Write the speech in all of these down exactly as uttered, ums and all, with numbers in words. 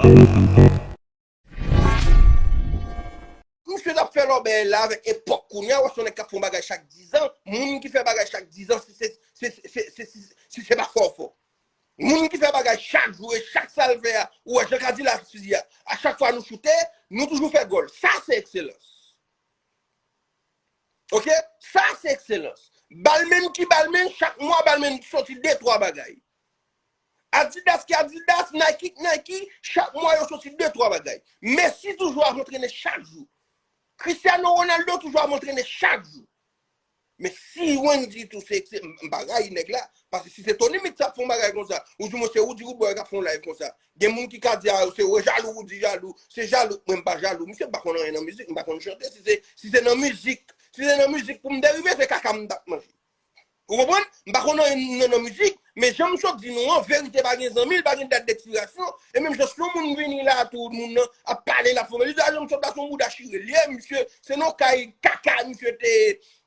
Misye t ap fè lòbèy la avèk epòk kounye a, wè se yon nèg k ap fè yon bagay chak diz an. Moun ki fè bagay chak diz an, se, se, se, se, se, se, se, se pa fò fò. Moun ki fè bagay chak jou e chak sa l fè a, ou wè jan Kadilak di a, a chak fwa nou choute, nou toujou fè gòl. Sa se ekselans. Ok? Sa se ekselans. Balmain ki Balmain, chak mwa Balmain soti de twa bagay. Adidas ki Adidas, Nike ki Nike, chak mwa yo soti de twa bagay. Messi toujou ap antrene chak jou. Cristiano Ronaldo toujou ap antrene chak jou. Men si Wendyy tou se, se, m pa rayi nèg la, paske si se Tony Mix ap fè yon bagay konsa, ou di mwen se Roody Roodboy k ap fè yon live konsa, gen moun ki ka di a se jalou, Roody jalou, se jalou, mwen m pa jalou, misye m pa konn anyen nan mizik, m pa konn chante, si se, si se nan mizik, si se nan mizik pou m derive, se kaka m t ap manje. Ou konprann? M pa konn anyen nan, nan mizik, men jan misye di nou an, verite pa gen zanmi, li pa gen dat dekspirasyon, e menm jan si yon moun vini la tou, moun nan ap pale, l ap fòme, li di a jan misye t ap se yon bouda chire l ye, misye, se nan kay kaka, misye te,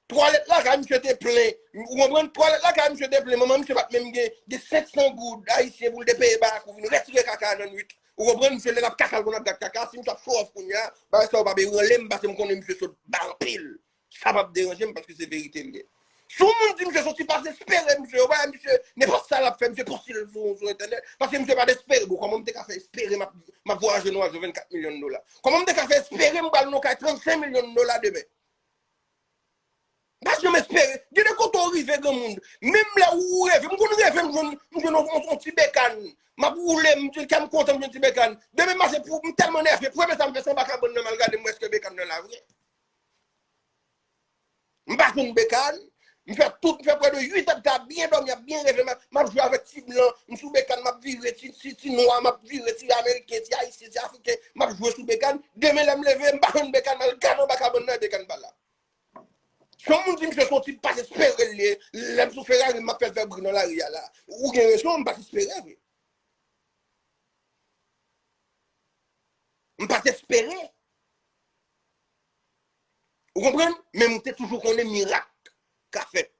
twalèt lakay misye te plen, ou konprann? Twalèt lakay misye te plen, manman misye pa t menm gen, gen senk san goud ayisyen pou l te peye barakou vin retire kaka a nan nwit. Ou konprann? Misye lè l ap kaka, l konn ap gad kaka, si misye ap show off kounye a, bagay sa yo pa bezwen ranle m, paske m konnen misye sot ba anpil. Sa p ap deranje m paske se verite l ye. Si yon moun di misye soti pa t espere misye, yo bay misye nenpòt sa l ap fè, misye poste l sou, sou entènèt, paske misye pa t espere. Bon, kòman m te ka fè espere m ap, m ap vwayaje nan avyon vennkat milyon dola? Kòman m te ka fè espere m pral nan kay trannsenk milyon dola demen? M pa janm espere. Gen de kote w rive, granmoun. Menm lè ou reve, m konn reve, m jwenn, m jwenn yon, yon, yon ti bekàn. M ap woule, m jwenn kè m kontan, m jwenn ti bekàn. Demen maten, pou, m tèlman nève, premye sa m fè, se anba kabann nan, m al gade m wè èske bekàn nan la vre. M pa jwenn bekàn. M fè tout, m fè prè de uit an, m ta byen dòmi, ap byen reve, m ap, m ap jwe avèk ti blan, m sou bekàn, m ap vire, ti, ti, ti nwa, m ap vire, ti ameriken, ti ayisyen, ti afriken, m ap jwe sou bekàn. Demen lè m leve, m pa jwenn bekàn, m al gade anba kabann nan, bekàn pa la. Si yon moun di misye se yon tip pa t espere l ye, lè m sou Ferrari, m ap fè l fè bri nan lari a la. Ou gen rezon, m pa t espere vre. M pa t espere. Ou konprann? Men m te toujou konnen mirak ka fèt.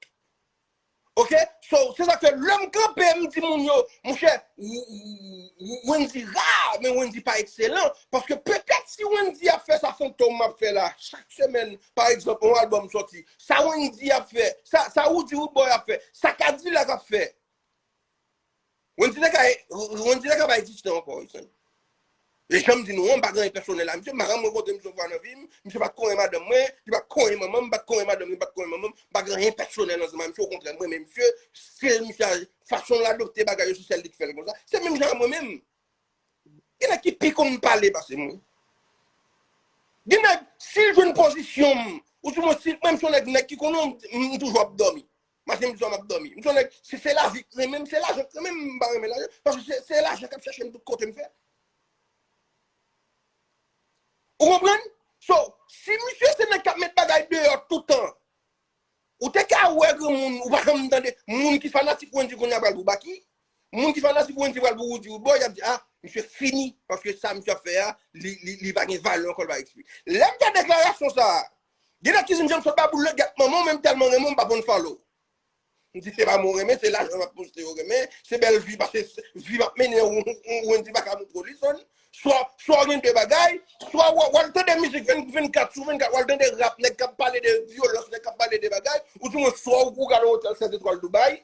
Ok? So, se sa k fè lè m kanpe, m di moun yo, monchè, w-, w-, w-, Wendyy ra, men Wendyy pa ekselan. Paske petèt si Wendyy ap fè sa Fantom ap fè la, chak semèn, pa egzanp, yon albòm sòti, sa Wendyy ap fè, sa, sa Roody Roodboy ap fè, sa Kadilak ap fè, Wendyy te ka, Wendyy te ka pa egziste ankò, wi, frè m. E jan m di nou an, m pa gen anyen pèsonèl a misye, m pa janm rankontre misye yon fwa nan vi m, misye pa t konyen madanm mwen, li pa t konyen manman m, m pa t konyen madanm li, m pa t konyen manman m, m pa gen anyen pèsonèl ansanm ak misye, okontrè, m renmen misye, stil misye a, fason l adopte bagay yo, se sèl li k fè l konsa, se menm jan a mwen menm. Gen nèg ki pi konn pale pase m, wi. Gen nèg, si l jwenn pozisyon m, ou di mwen, si mwen m se yon nèg, nèg ki konnen m, m toujou ap dòmi. Maten, midi, swa, m ap dòmi. M se yon nèg, se, se lavi k renmen m, se lajan k renmen m, m pa renmen lajan. Paske se, se lajan k ap chèche m tout kote m fè. Ou konprann? So, si misye se nèg k ap met bagay deyò toutan, ou te ka wè granmoun, ou pa janm tande moun ki fanatik Wendyy kounye a pral pou Baky, moun ki fanatik Wendyy pral pou Roody Roodboy, y ap di, ah, misye fini, paske sa misye ap fè a, li, li, li pa gen valè ankò, li pa eksplike. Lè m fè deklarasyon sa a, gen nèg ki di m, Janm sot ba boul nan gèt manman w, men m tèlman renmen w, m p ap unfollow. M di, se pa mwen w renmen, se lajan m ap poste w renmen, se bèl vi, paske vi m ap mennen w, w, w, Wendyy pa ka montre w li, son. Swa, swa w gen de bagay, swa w, w al tande mizik vennkat sou vennkat, w al tande rap, nèg k ap pale de vyolans, nèg k ap pale de bagay, ou di mwen swa w, ou gade yon otèl sèt etwal Dubai,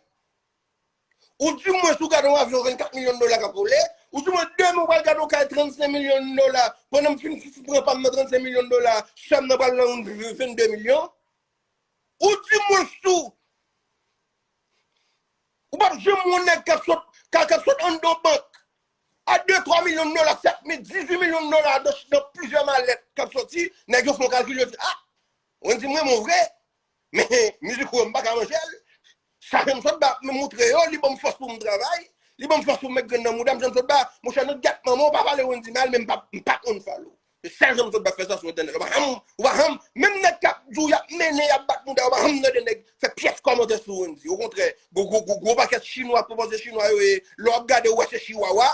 ou di mwen si w gade yon avyon vennkat milyon dola k ap vole, ou di mwen demen w pral gade yon kay trannsenk milyon dola, pandan m fin, fin, fin pran pa m nan trannsenk milyon dola, sè m nan pral nan yon vennde milyon. Ou di mwen si w, ou p ap janm wè yon nèg k ap sot, k ap, k ap sot anndan yon bank a de, twa milyon dola, sèt mil, dizuit milyon dola nan, nan plizyè malèt k ap soti, nèg yo fè yon kalkil, yo di, ah, Wendyy, m renmen w vre, men mizik ou yo, m pa ka manje l. Sa Janm sot ba, m moutre yo, li ban m fòs pou m travay, li ban m fòs pou m met grenn nan mouda m, Janm sot ba, monchè, nan gèt manman w, pa pale Wendyy mal, men m p ap, m p ap unfollow. Se sèl Janm sot ba fè sa sou entènèt. Ou pa janm, ou pa janm, menm nèg k ap di w y ap mennen, y ap bat mouda, ou pa janm tande nèg fè pyès kòmantè sou Wendyy. Okontrè, gwo, gwo, gwo, gwo pakèt chinwa, pou panse chinwa yo ye, lè w ap gade, ou wè se chiwawa.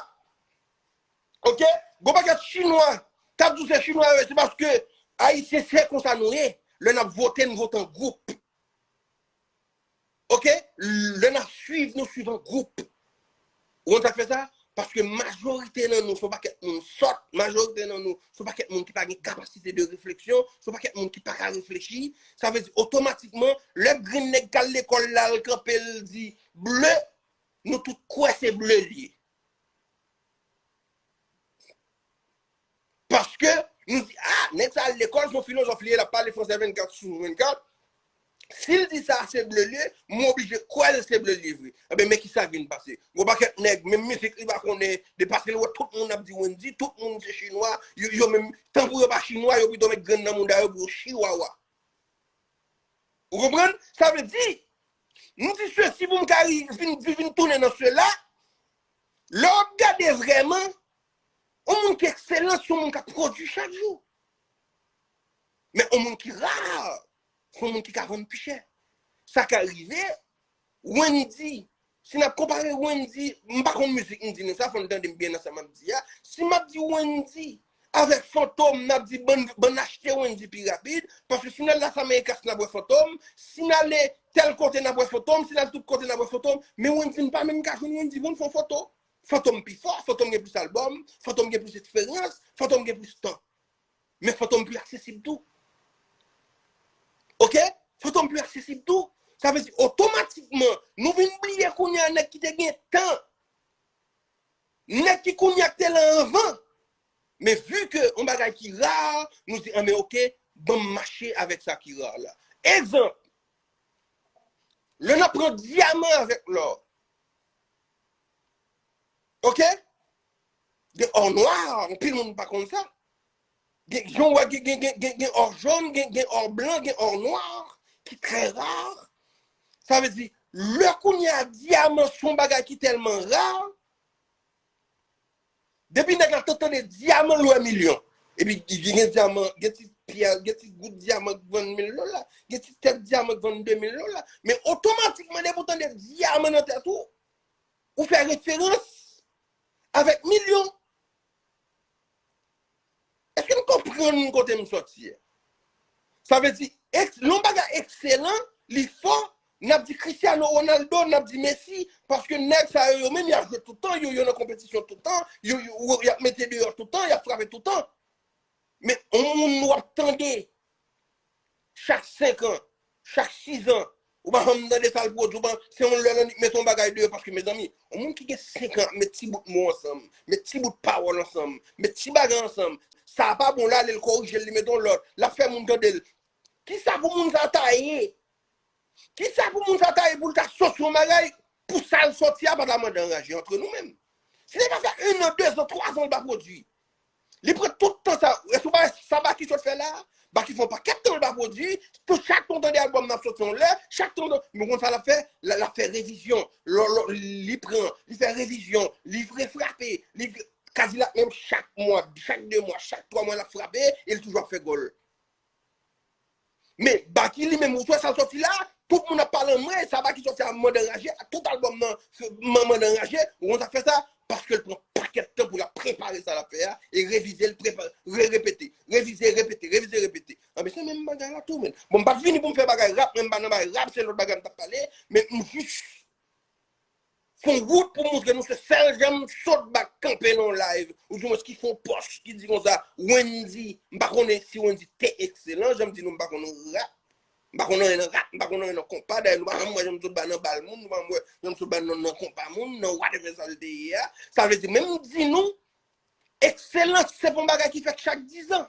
Ok? Gwo pakèt chinwa k ap di w se chinwa yo ye, se paske Ayisyen se konsa nou ye. Lè n ap vote, n vote an gwoup. Ok? Lè n ap swiv, nou swiv an gwoup. Ou konn sa k fè sa? Paske majorite nan nou se yon pakèt moun sòt, majorite nan nou se yon pakèt moun ki pa gen kapasite de refleksyon, se yon pakèt moun ki pa ka reflechi. Sa vle di otomatikman, lè grenn nèg k al lekòl la, l kanpe, l di ble, nou tout kwè se ble l ye. Paske nou di, ah, nèg sa al lekòl, se yon filozòf li ye, l ap pale franse vennkat sou vennkat. Si l di sa se ble l ye, m oblije kwè l se ble l ye vre. Enben, men kisa k vin pase. Gon pakèt nèg, menm mizik li pa konnen, de paske l wè tout moun ap di Wendyy, tout moun se chinwa, yo, yo menm, tan pou yo pa chinwa, yo pito met grenn nan mouda yo pou yo chiwawa. Ou konprann? Sa vle di, m di sesi pou m ka ri- vin, vin, vin tounen nan sela, lè w ap gade vrèman, yon moun ki ekselan, se yon moun k ap pwodui chak jou. Men yon moun ki ra, se yon moun ki ka vann pi chè. Sa ka rive, Wendyy, si n ap konpare Wendyy, m pa konn mizik m di nou sa, fò n tande m byen nan sa m ap di a. Si m ap di Wendyy avèk Fantom, n ap di bann, bann achte Wendyy pi rapid, paske si n al Las Américas, n ap wè Fantom, si n ale tèl kote, n ap wè Fantom, si n al tout kote, n ap wè Fantom, men Wendyy, n pa menm ka jwenn Wendyy pou n fè yon foto. Fantom pi fò, Fantom gen plis albòm, Fantom gen plis eksperyans, Fantom gen plis tan. Men Fantom pi aksesib tou. Oke? Fantom pi aksesib tou. Sa vle di, otomatikman, nou vin bliye kounye a nèg ki te gen tan. Nèg ki kounye a ki te la anvan. Men vi ke yon bagay ki ra, nou di, ah, men oke, ban m mache avèk sa ki ra la. Egzanp, lè n ap pran dyaman avèk lò. Oke? Gen or noir, anpil moun pa konn sa. Gen, jan w wè, gen, gen, gen, gen, gen or jòn, gen, gen or blan, gen or noir, ki trè ra. Sa vle di, lè kounye a dyaman se yon bagay ki tèlman ra, depi nèg la t ap tande dyaman l wè milyon. Epi gen dyaman, gen ti pyè, gen ti gout dyaman k vann mil dola, gen ti tèt dyaman k vann de mil dola. Men otomatikman, depi w tande dyaman nan tèt ou, ou fè referans avèk milyon. Èske n konprann kote m sòti a? Sa vle di, eks- lè yon bagay ekselan, li fò, n ap di Cristiano Ronaldo, n ap di Messi, paske nèg sa yo, yo menm, y ap jwe toutan, yo, yo nan konpetisyon toutan, yo, yo, y ap mete deyò toutan, y ap frape toutan. Men yon moun w ap tande chak senk an, chak sis an, ou pa janm tande sa l pwodui, ou pa, se yon lè l annik mete yon bagay deyò, paske, mezanmi, yon moun ki gen senk an ap met ti bout mo ansanm, met ti bout pawòl ansanm, met ti bagay ansanm, sa a pa bon, l ale l korije l, li mete yon lòt, l ap fè moun tande l. Kisa pou moun sa ta ye? Kisa pou moun sa ta ye pou l ta sòti yon bagay pou sa l sòti a pa ta mande anraje antre nou menm? Si se pa fè un an, de zan, twa zan l pa pwodui. Li pran tout tan sa. Èske w pa wè sa Baky sot fè la? Baky fè yon pakèt tan l pa pwodui. Tout chak tan w tande albòm nan ap sòti yon lè, chak tan w tande, men w konn sa l ap fè? L, l ap fè revizyon. Lò, lò, li pran, li fè revizyon, li refrape, li, Kadilak menm chak mwa, chak de mwa, chak twa mwa l ap frape, e l toujou ap fè gòl. Men Baky li menm, ou wè sa l sòti la, tout moun ap pale anmwe, sa Baky sòti a mande anraje, tout albòm nan, se mande anraje, ou konn sa k fè sa? Paske l pran pakèt tan pou l ap prepare sa l ap fè a, e revize l, prepa-, re-repete, revize, repete, revize, repete. Anben, se menm bagay la tou, men. Bon, m pa t vini pou m fè bagay rap, men m pa nan bagay rap, se lòt bagay m t ap pale, men m jis fè yon wout pou montre nou se sèl jan m sot bak kanpe nan yon live, oudimwens ki fè yon pòs ki di konsa, Wendyy, m pa konnen si Wendyy te ekselan, jan m di nou m pa konn rap, m pa konn anyen nan rap, m pa konn anyen nan konpa, dayè nou pa janm wè jan m sot ba nan bal moun, nou pa janm wè jan m sot ba nan, nan konpa moun, nan whatever sa l te ye a. Sa vle di, men m di nou, ekselans se pa yon bagay ki fèt chak diz an.